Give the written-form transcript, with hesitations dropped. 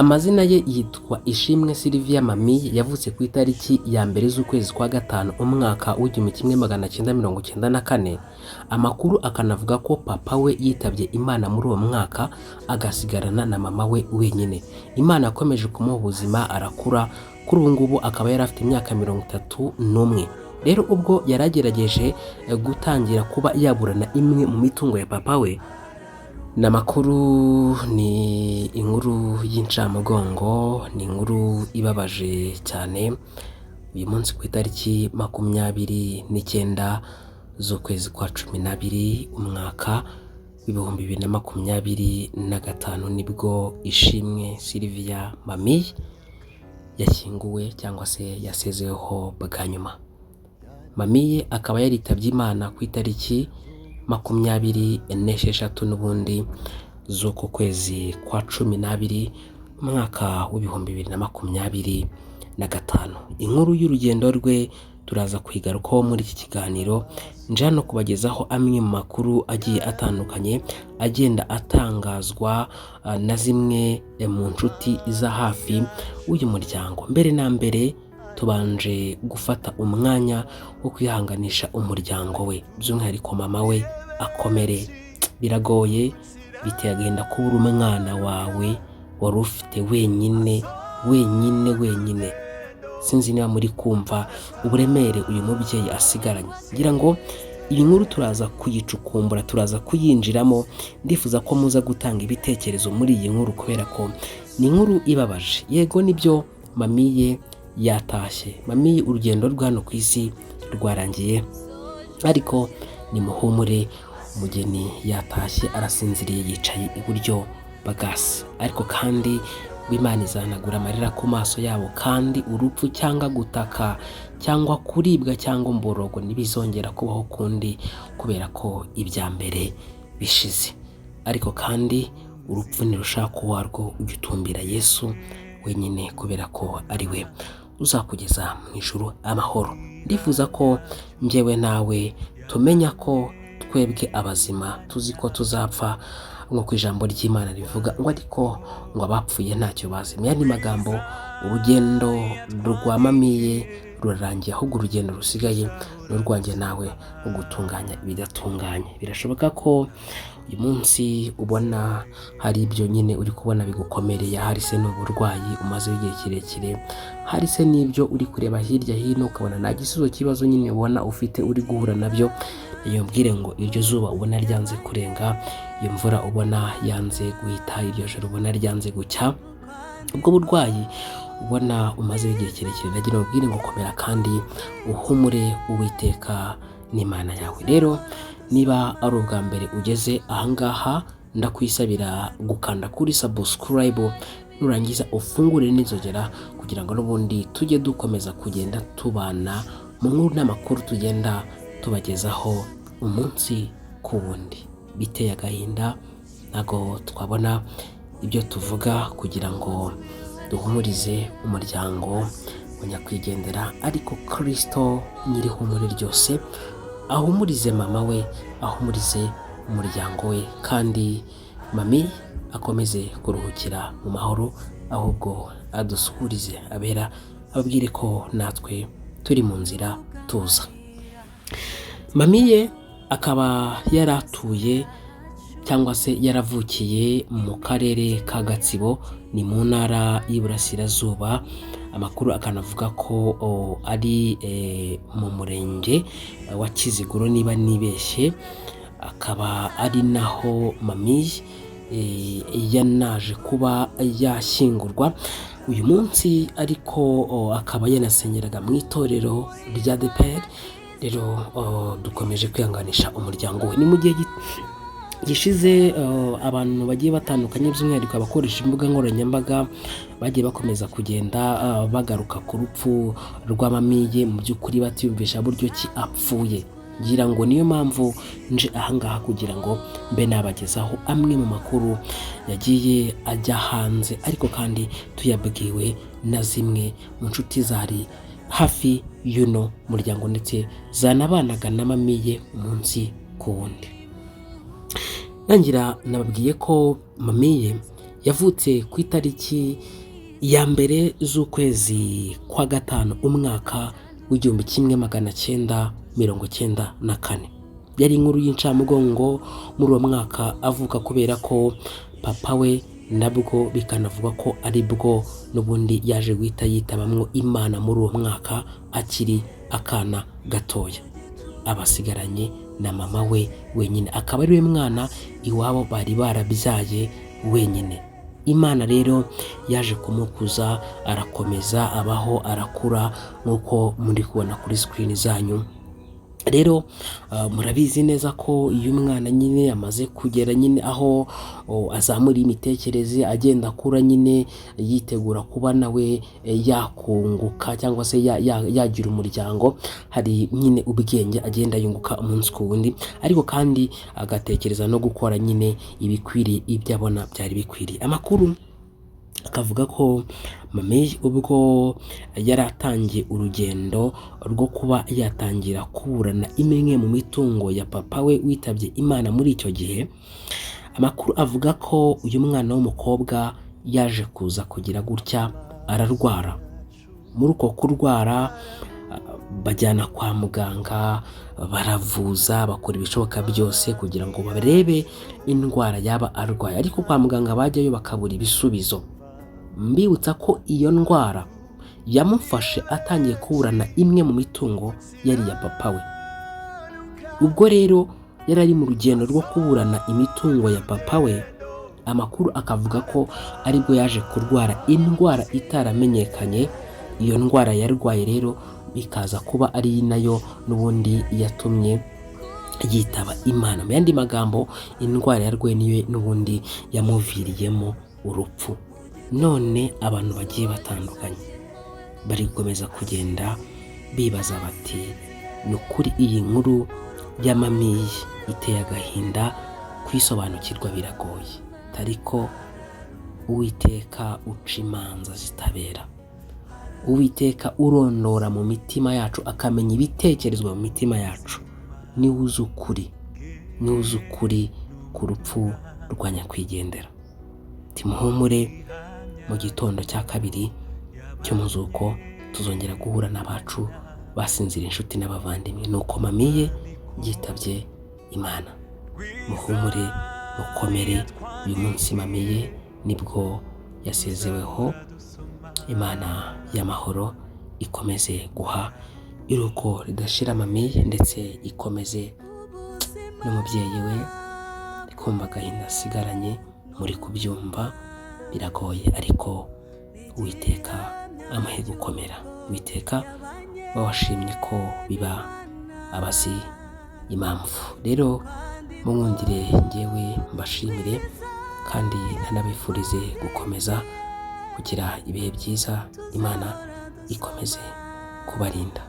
Amazina ye yitwa Ishimwe Sylvia Mami. Yavutse ku itariki ya 1 z'ukwezi kwa 5, umwaka w'1994. Amakuru akanavuga ko papa we yitabye Imana muri uwo mwaka, agasigarana na mama we wenyine. Imana yakomeje kumuha ubuzima, arakura, kuri ubu ngubu akaba yari afite imyaka 31. Rero ubwo yari agerageje gutangira kuba yaburana imwe mu mitungo ya papa we. Ni amakuru, ni inkuru y'incamugongo, ni inkuru ibabaje cyane. Uyu munsi ku itariki 29 z'ukwezi kwa 12, umwaka w'2025, nibwo Ishimwe Sylvia Mami yashyinguwe cyangwa se yasezeweho bwa nyuma. Mamiye akaba yaritabye Imana ku itariki 26 n'ubundi z'uku kwezi kwa 12, umwaka w'2025. Inkuru y'urugendo rwe turaza kuyigarukaho muri iki kiganiro. Nje hano kubagezaho amwe mu makuru agiye atandukanye agenda atangazwa na zimwe mu nshuti za hafi w'uyu muryango. Mbere na mbere tubanje gufata umwanya wo kwihanganisha umuryango we, by'umwihariko mama we, akomere. Biragoye, biteye agahinda kubura umwana wawe wari ufite wenyine, wenyine, wenyine. Sinzi niba muri kumva uburemere uyu mubyeyi asigaranye. Ngira ngo iyi nkuru turaza kuyicukumbura, turaza kuyinjiramo. Ndifuza ko muza gutanga ibitekerezo muri iyi nkuru kubera ko ni inkuru ibabaje. Yego nibyo, Mamiye yatashye, Mamiye urugendo rwe hano ku isi rwarangiye, ariko nimuhumure, umugeni yatashye, arasinziriye, yicaye iburyo bwa Se. Ariko kandi Imana izahanagura amarira ku maso yabo, kandi urupfu cyangwa gutaka cyangwa kuribwa cyangwa umborogo ntibizongera kubaho ukundi, kubera ko ibya mbere bishize. Ariko kandi urupfu ntirushaka uwarwo, ujye utumbira Yesu wenyine, kubera ko ari we uzakugeza mu ijuru amahoro. Ndifuza ko njyewe nawe tumenya ko twebwe abazima tuzi ko tuzapfa, nk'uko ijambo ry'Imana rivuga ngo ariko ngo abapfuye ntacyo bazi. Mu yandi magambo, urugendo rwa Mamiye rurarangiye, ahubwo urugendo rusigaye ni urwanjye nawe mu gutunganya ibidatunganye. Birashoboka ko uyu munsi ubona hari ibyo nyine uri kubona bigukomereye, hari se n'uburwayi umazeho igihe kirekire, hari se n'ibyo uri kureba hirya hino ukabona nta gisubizo cy'ibibazo nyine ubona ufite uri guhura nabyo. Iyo mbwire ngo iryo zuba ubona ryanze kurenga, iyo mvura ubona yanze guhita, iryo joro ubona ryanze gucya, ubwo burwayi ubona umazeho igihe kirekire, nagira ngo ubwire ngo komera kandi uhumure, Uwiteka n'Imana yawe. Rero niba ari ubwa mbere ugeze ahangaha, ndakwisabira gukanda kuri subscribe, nurangiza ufungure n'inzogera, kugira ngo n'ubundi tujye dukomeza kugenda tubana mu nkuru n'amakuru tugenda tubagezaho umunsi ku wundi. Biteye agahinda, ntabwo twabona ibyo tuvuga kugira ngo duhumurize umuryango wa nyakwigendera, ariko Kirisito nyir'ihumure ryose ahumurize mama we, ahumurize umuryango we, kandi Mami akomeze kuruhukira mu mahoro, ahubwo adusuhurize abera, ababwire ko natwe turi mu nzira tuza. Mamiye akaba yaratuye cyangwa se yaravukiye mu karere ka Gatsibo, ni mu ntara y'Iburasirazuba. Amakuru akanavuga ko ari mu murenge wa Kiziguro niba nibeshye, akaba ari naho Mami yanaje kuba yashyingurwa uyu munsi, ariko akaba yanasengeraga mu itorero rya ADEPR. Rero dukomeje kwihanganisha umuryango we. Ni mu gihe gishize abantu bagiye batandukanye, by'umwihariko abakoresha imbuga nkoranyambaga, bagiye bakomeza kugenda bagaruka ku rupfu rwa Mamiye, mu by'ukuri batiyumvisha buryo ki apfuye. Ngira ngo niyo mpamvu nje ahangaha kugira ngo mbe nabagezaho amwe mu makuru yagiye ajya hanze, ariko kandi tuyabwiwe na zimwe mu nshuti zari hafi y'uno muryango, ndetse zanabanaga na Mamiye umunsi ku wundi. Ntangira nababwiye ko Mamiye Yavutse ku itariki ya 1 z'ukwezi kwa 5 umwaka w'1994. Yari inkuru y'incamugongo muri uwo mwaka avuka, kubera ko papa we nabwo bikanavuga ko ari bwo n'ubundi yaje guhita yitabamwo Imana muri uwo mwaka akiri akana gatoya, abasigaranye na mama we wenyine, akaba ari we mwana iwabo bari barabyaye wenyine. Imana rero yaje kumukuza, arakomeza abaho, arakura nk'uko muri kubona kuri screen zanyu. Rero murabizi neza ko iyo umwana nyine amaze kugera nyine aho azamura imitekerereze, agenda akura nyine yitegura kuba nawe yakunguka cyangwa se yagira umuryango, hari nyine ubwenge agenda yunguka umunsi ku wundi, ariko kandi agatekereza no gukora nyine ibikwiriye, ibyo abona byari bikwiriye. Amakuru akavuga ko Mami ubwo yari atangiye urugendo rwo kuba yatangira kuburana imwe mu mitungo ya papa we witabye Imana muri icyo gihe, amakuru avuga ko uyu mwana w'umukobwa yaje kuza kugira gutya ararwara. Muri uko kurwara bajyana kwa muganga, baravuza, bakora ibishoboka byose kugira ngo barebe indwara yaba arwaye, ariko kwa muganga bajyayo bakabura ibisubizo. Mbibutsa ko iyo ndwara yamufashe atangiye kuburana imwe mu mitungo yari iya papa we. Ubwo rero yari ari mu rugendo rwo kuburana imitungo ya papa we, amakuru akavuga ko aribwo yaje kurwara indwara itaramenyekanye. Iyo ndwara yarwaye rero bikaza kuba ari nayo n'ubundi yatumye yitaba Imana. Mu yandi magambo, indwara yarwaye niyo n'ubundi yamuviriyemo urupfu. None abantu bagiye batandukanye bari gukomeza kugenda bibaza bati ni ukuri iyi nkuru ya Mamiye iteye agahinda, kuyisobanukirwa biragoye, ariko Uwiteka uca imanza zitabera, Uwiteka urondora mu mitima yacu akamenya ibitekerezwa mu mitima yacu, niwe uzi ukuri, niwe uzi ukuri ku rupfu rwa nyakwigendera. Timuhumure, mu gitondo cya kabiri cy'umuzuko tuzongera guhura n'abacu basinzira, inshuti n'abavandimwe. Nuko Mamiye yitabye Imana. Muhumure, mukomere, uyu munsi Mamiye nibwo yasezeweho. Imana y'amahoro ikomeze guha iruko ridashira Mamiye, ndetse ikomeze n'umubyeyi we kumva agahinda asigaranye. Muri kubyumva biragoye, ariko Uwiteka amuhe gukomera. Uwiteka washimye ko biba abazi impamvu. Rero munkundire ngewe mbashimire kandi ntanabifurize gukomeza kugira ibihe byiza. Imana ikomeze kubarinda.